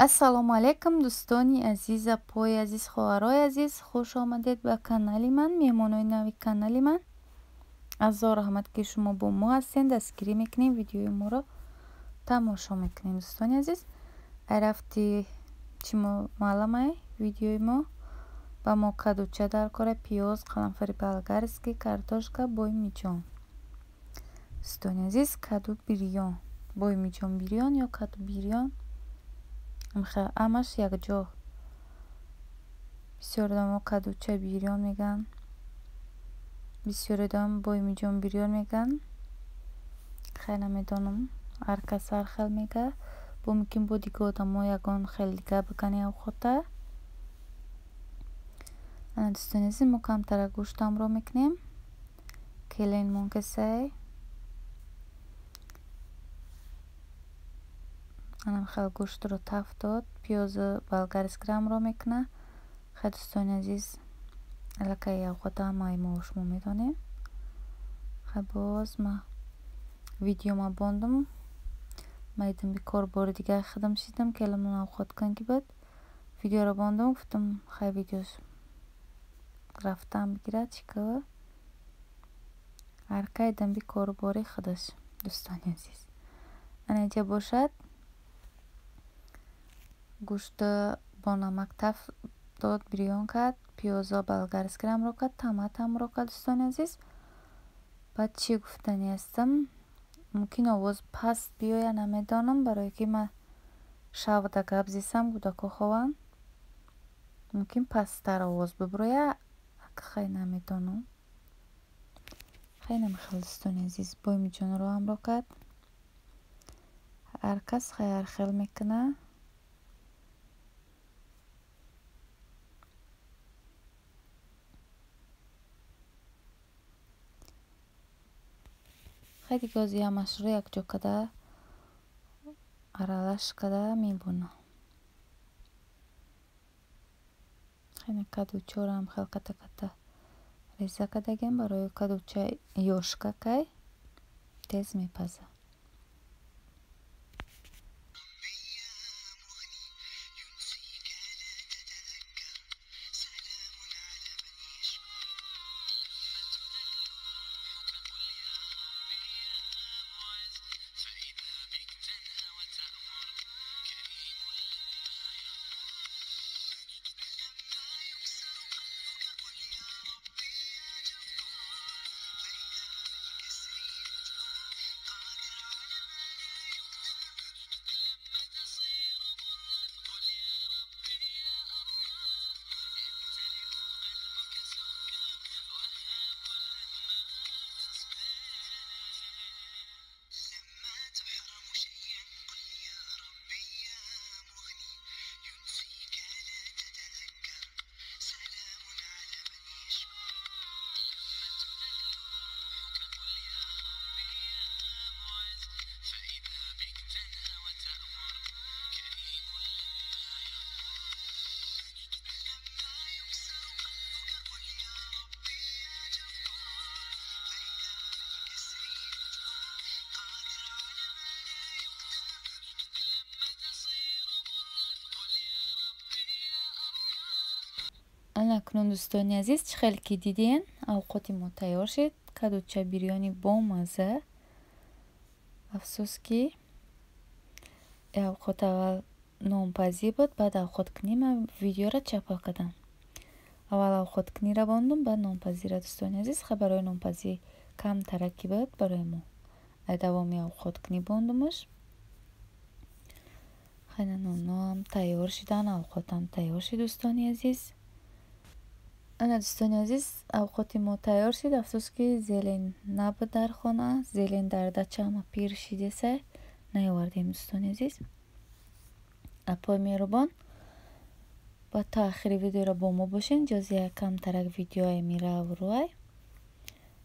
Ассалому алайкум, дӯстони азиз, апои азиз, хоҳарои азиз, хуш омадед ба канали ман, меҳмонои нави канали ман. Азор раҳмат, ки шумо бо мо ҳастед, дастгирӣ мекунем, видеои моро тамошо мекунем. Дӯстони азиз, ай рафти чӣ маълумай, видеои мо ба мо кадуча дар кора, пиёз, қаламфури болгарский, картошка, боймиҷон. Дӯстони азиз, каду бирён, боймиҷон бирён ё каду бирён, ҳамаш якҷо. Бисёр одамо кадуча бирён мегӯянд, бисёр одам боймиҷон бирён мегӯянд. Хай, намедонам, ҳар кас ҳар хел мегӯяд. Бо мумкин бо дига одамо ягон хел дига бикунанд овқота. Ана, дӯстони азиз, мо камтара гӯшт ҳамроҳ мекунем. Келинмон кесай. Анам хел гӯштро таф дод, пиёзу болгарскиро ҳамроҳ мекунад. Хай, дӯстони азиз, аллакай овқота ҳамаи мо шумо медонем. Хай, боз ма видеома бондум. Майдам бикор, бори дига худам шидам, келинмон овқот кун ки буд. Видеоро бондум, гуфтам, хай, видеош рафтан бигирад, чӣ кор. Ҳар кай дамби кору бори худаш, дӯстони азиз. Ана инҷа бошад, гӯшта бо намак таф дод, бирён кард, пиёзо болгарскиро ҳамроҳ кард, томат ҳамроҳ кард, дӯстони азиз. Баъд чӣ гуфтанӣ ҳастам? Мумкин овоз паст биёяд, намедонам, барое ки ман шавда гап зисам, кӯдако хованд. Мумкин пасттар овоз бибирояд, хай, намедонам. Хай, намехел, дӯстони азиз, боймиҷонро ҳамроҳ кард. Ҳар кас хай ҳар хел мекунад. Хай, дига ҳозир ҳамашро якҷо карда, аралаш карда мебонам. Хай, кадучаро хел ката ката реза кардагем, барои кадуча ёшкакай тез мепазад. Ана акнун, дӯстони азиз, чӣ хеле ки диден, авқоти мо тайёр шуд. Кадуча бирёни бомазза. Афсӯс, ки авқот аввал нонпазӣ буд, баъд авқоткунӣ. Ман видеоро чапа кардам. Аввал авқоткуниро бондум, баъд нонпазиро, дӯстони азиз. Хай, барои нонпазӣ камтара ки буд барои мо. Ай давоми авқоткунӣ бондумаш. Хай, ноноам тайёр шидан, авқотам тайёр шуд, дӯстони азиз. Ана, дӯстони азиз, авқоти мо тайёр шуд. Афсӯс, ки зелень набуд дар хона. Зелень дар дача ҳама пир шидеса, наёвардем, дӯстони азиз. Апои меҳрубон, бояд то ахири видеоро бо мо бошед. Ҷози як камтарак видеои миравруай.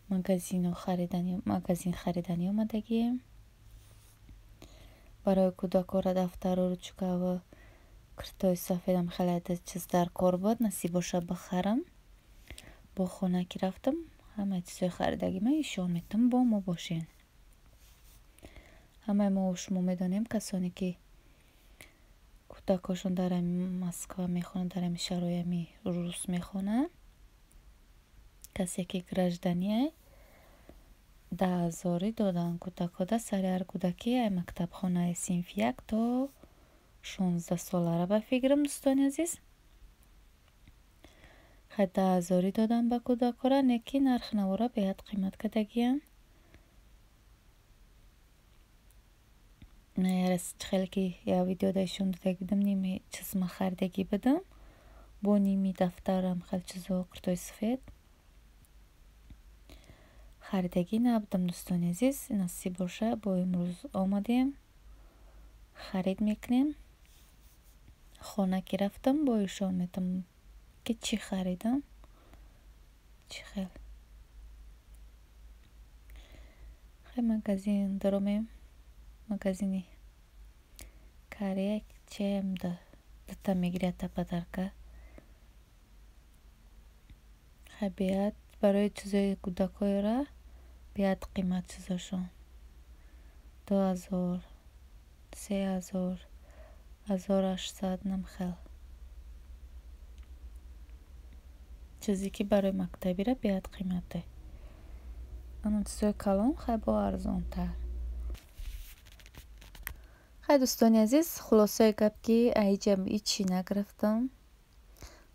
Магазино харидани, магазин хариданӣ омадагием. Барои кӯдакора дафтару ручкаву киртои сафедам хеле чиз дар кор буд, насиб боша, бихарам. Бо хона ки рафтам, ҳамаи чизҳои харидагима ишон метам, бо мо бошед. Ҳамаи мо шумо медонем, касоне ки Кӯдакҳошон дар ҳами Москва мехонанд, дар ҳами шаҳрҳои ҳами рус мехонанд. Касе ки гражданияй 10 000 доданд кӯдакҳода, сари ҳар кӯдаки ай мактабхонаи синфи 1 то 16 солара ба фикрам, дӯстони азиз. Хай, 10 000 доданд ба кӯдакҳора, не ки нархи навора беҳад қимат кардагиянд. Хеле ки як видеода ишон додагӣ будам, ними чизма харидагӣ будам, бо ними дафтарам хеле чизо, куртои сафед харидагӣ набудам, дӯстони азиз. Насиб боша, бо имрӯз омадем, харид мекунем. Хона ки рафтам, бо ишон метам, ки чӣ харидам, чӣ хел. Хай, магазин даромем, магазини Корея чаям дута мегирад та подарка. Хай, беҳад барои чизои кӯдакҳояра беҳад қимат чизошон. 2000, 3000, 1800 намхел. Чизе ки барои мактабира беҳад қимате. Ана чизои калон хай бо арзонтар. Хай, дӯстони азиз, хулосаи гап, ки аиҷа ҳичи нагирифтам,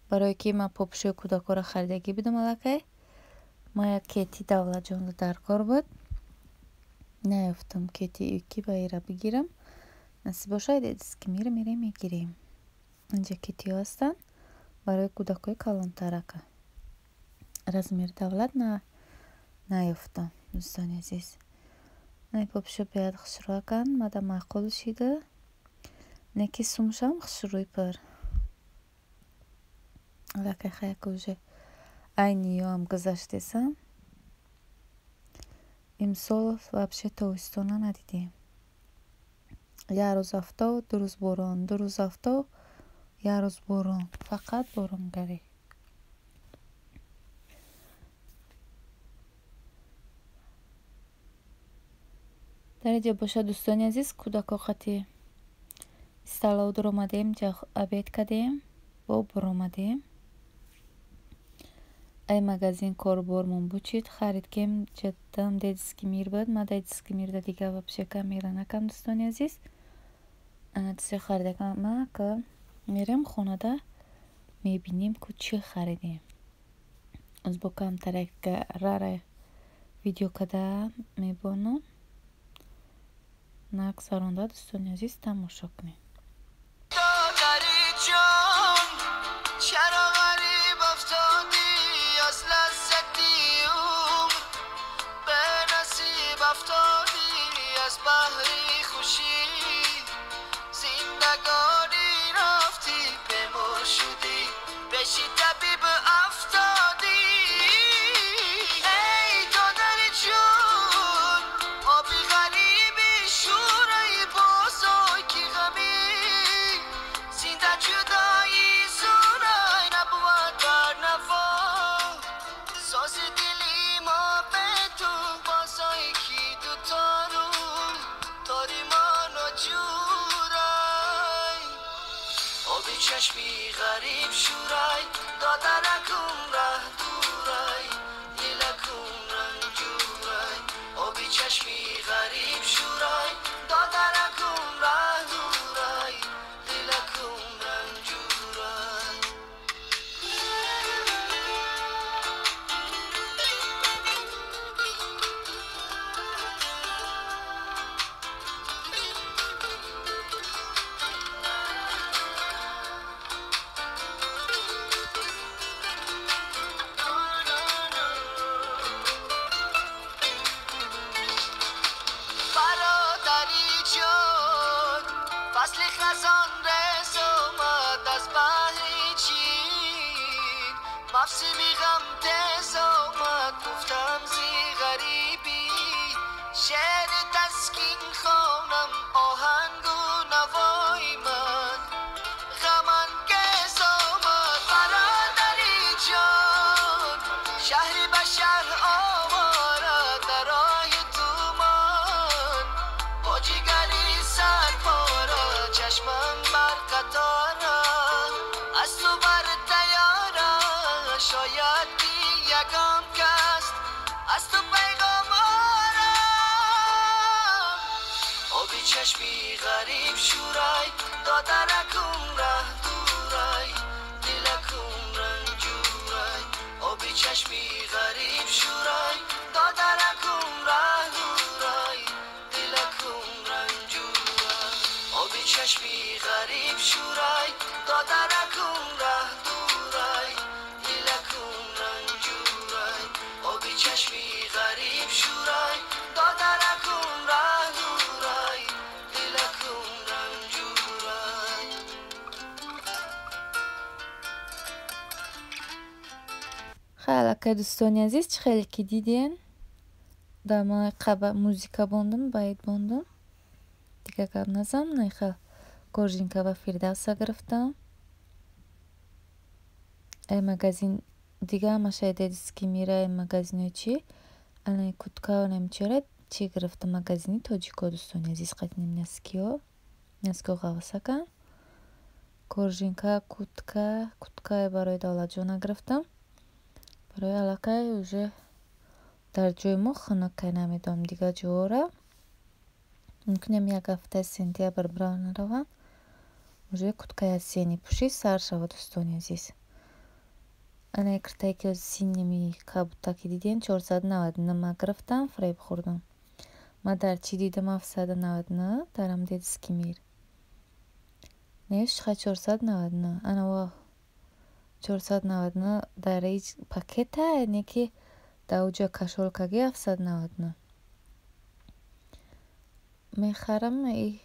барое ки ман попушои кӯдакҳоро харидагӣ будам аллакай. Ман як кети Давлатҷонро дар кор буд, наёфтам кети ки ба ира бигирам. Насиб бошад, Детский мир мерем, мегирем. Инҷа кетиҳо ҳастанд барои кӯдакҳои калонтарака. Размери Давлат наёфтам, дӯстони азиз. Ай попушо беҳад хушрӯаканд, мада маъқул шида, не ки сумшам хушрӯй пур. Аллакай хаяка уже айниёам гузаштесам. Имсол вообще тобистона надидем. Як рӯз офтоб, ду рӯз борон, ду рӯз офтоб, як рӯз борон, фақат боронгарӣ. Дар инҷа бошад, дӯстони азиз, кӯдакҳо қати столов дуромадем, ҷа обед кардем, бо буромадем. Ай магазин корбормон бучид, харид кем, ҷаддам Детский мир буд. Ма дар Детский мирда дига вообще камера накам, дӯстони азиз. Ана чизе харидакам ма, ка мерем хонада, мебинем, ку чӣ харидем. Оз бо камтарак рара видео када мебонам. Нагзаронда, дӯстони азиз, тамошо кунед. چرا غریب افتادی از لذتی عمر، به نصیب افتادی از بهری خوشی، زندگانی رفتی بیمار شدی، پیشی طبیب افتادی. ای دادر جون، آبی غریبی شورای بازای کی غمی، زنده جدایی زورای نبود در نوا، ساز دلی ما به تو بازای کی دوتا رو تاری ما ناجورای، آبی چشمی غریب شورای، دادرکم ره دورای، دلکم رنجورای، آبی چشمی غریب شورای، دادرکم ره دورای، دلکم رنجورای. برادری جان، فصل خزان رس آمد از بهر چین، موسم غم تز آمد، گفتم زی غریبی شعر تسکین خوانم، آهنگ و نوای من غم انگیز آمد. برادری جان، شهری به شهر آواره در راه تو من، با جگری سر پاره چشمم بر قطار. Ягон кас аз ту пайғом орам. Оби чашми ғариб шӯрай, додаракум раҳ дурай, дилакум ранҷурай. Оби чашми ғариб шӯрай, додаракум раҳ дурай, дилакум ранҷурай. Оби чашми ғариб шӯрай, додаракум раҳ дурай, дилакум ранҷурай. Оби чашми ғариб шӯрай, додаракум раҳ дурай, дилакум ранҷурай. Хай, аллакай, дӯстони азиз, чӣ хеле ки диден, дар ман қаба музика бондум, байт бондум, дига гап назам. Нехел корзинка ба Фирдавса гирифтам. Ай магазин дига ҳамашай Детский мира, ай магазинои чӣ, ана куртка намичора чӣ гирифтам, магазини тоҷико, дӯстони азиз, қатинем носкиё, носкиё ғавсакан, корзинка, куртка, курткае барои Давлатҷона гирифтам. Барои аллакай уже дар ҷои мо хунукай, намедонам дига ҷоора. Мумкинам як ҳафтаи сентябр бирав нараванд. Уже курткаи осенний пӯшӣ сар шавад, дӯстони азиз. Ана киртае ки синими кабутаки дидем, 499 ма гирифтам, фиреб хӯрдам. Ма дар чӣ дидам 799, дар ам Детский мир. Неш хай 499. Ана ва 499 дар ҳеҷ пакета, не ки дар уҷа кашолкаги 799. Мехарам и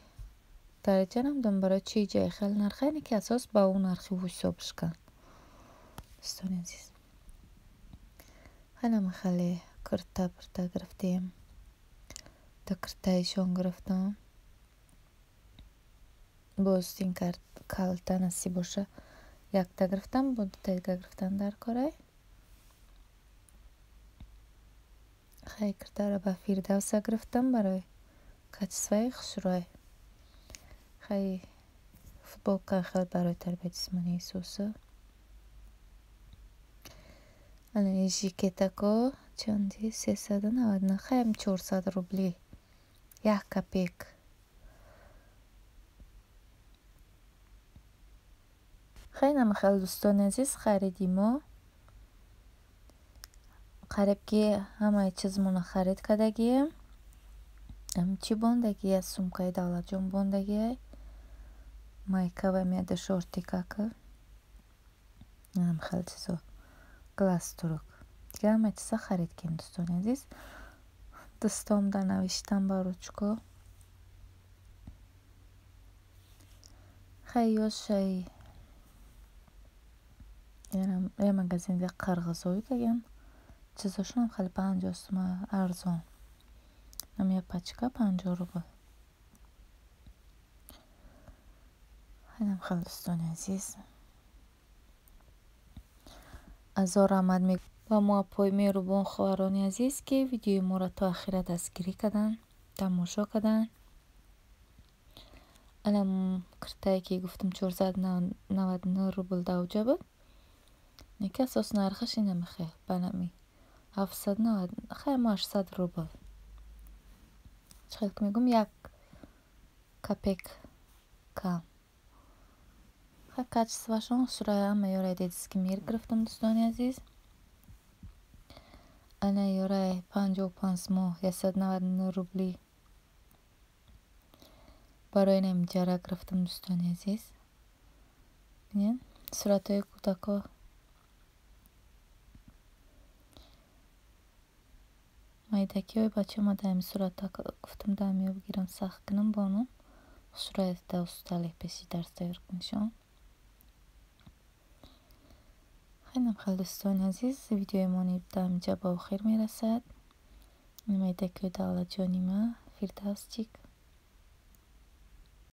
дараҷа намедонам барои чӣ иҷа хеле нархе, не ки асос ба ӯ нархи ӯ ҳисобш кан. Дӯстони азиз. Хеле хеле курта пурта гирифтем. Ду куртаишон гирифтам. Боз ин калта насиб боша якта гирифтам, бо дута дига гирифтан дар корай. Хай, куртаро ба Фирдавса гирифтам барои качествои хушрӯй. Хай, футболка хел барои тарбияи ҷисмонии Исуса. Ана жикетако чанди 399, хайм 400 рубли. Як копеек. Хай, намахел, дӯстони азиз, хариди мо. Қариб ки ҳамаи чизмона харид кардагием. Чӣ бондагия? Сумкаи Давлатҷон бондагиай. Майка ва меяда шортикака. Хеле чизо. Галстук. Дига ҳамаи чиза харид кардем, дӯстони азиз. Дастом да навиштам ба ручко. Хай, ёшай я магазин қирғизои кагем. Чизошонам хеле 50 сума арзон. Нам я пачка 50 рубл. Хайнам хеле, дӯстони азиз. Азор раҳмат ба мо апои меҳрубон, хоҳарони азиз, ки видеои моро то ахира дастгирӣ карданд, тамошо карданд. Ана киртае ки гуфтам 499 рубл дар уҷа буд. Не ки асос нархаш инамихе ба нами 790, хай мо 800 рубл. Чӣ хел ки мегӯм, як копеек кам. Хай, качествоашон хушрӯй, ҳама ёраи Детский мир гирифтам, дӯстони азиз. Ана ёраи 55 мо 199 рубли барои намиҷара гирифтам, дӯстони азиз. Бинед, суратҳои кӯдако. Майдакиҳои бачама дар ҳами сурата гуфтам дар ҳамиё бигирам, сахт кунам бонум. Хушрӯй да устали пеши дарс тайёр кунишон. Хайнам хел, дӯстони азиз, видеои мо дар ҳаминҷа ба охир мерасад. Майдакиҳои Давлатҷони ма, Фирдавсчик.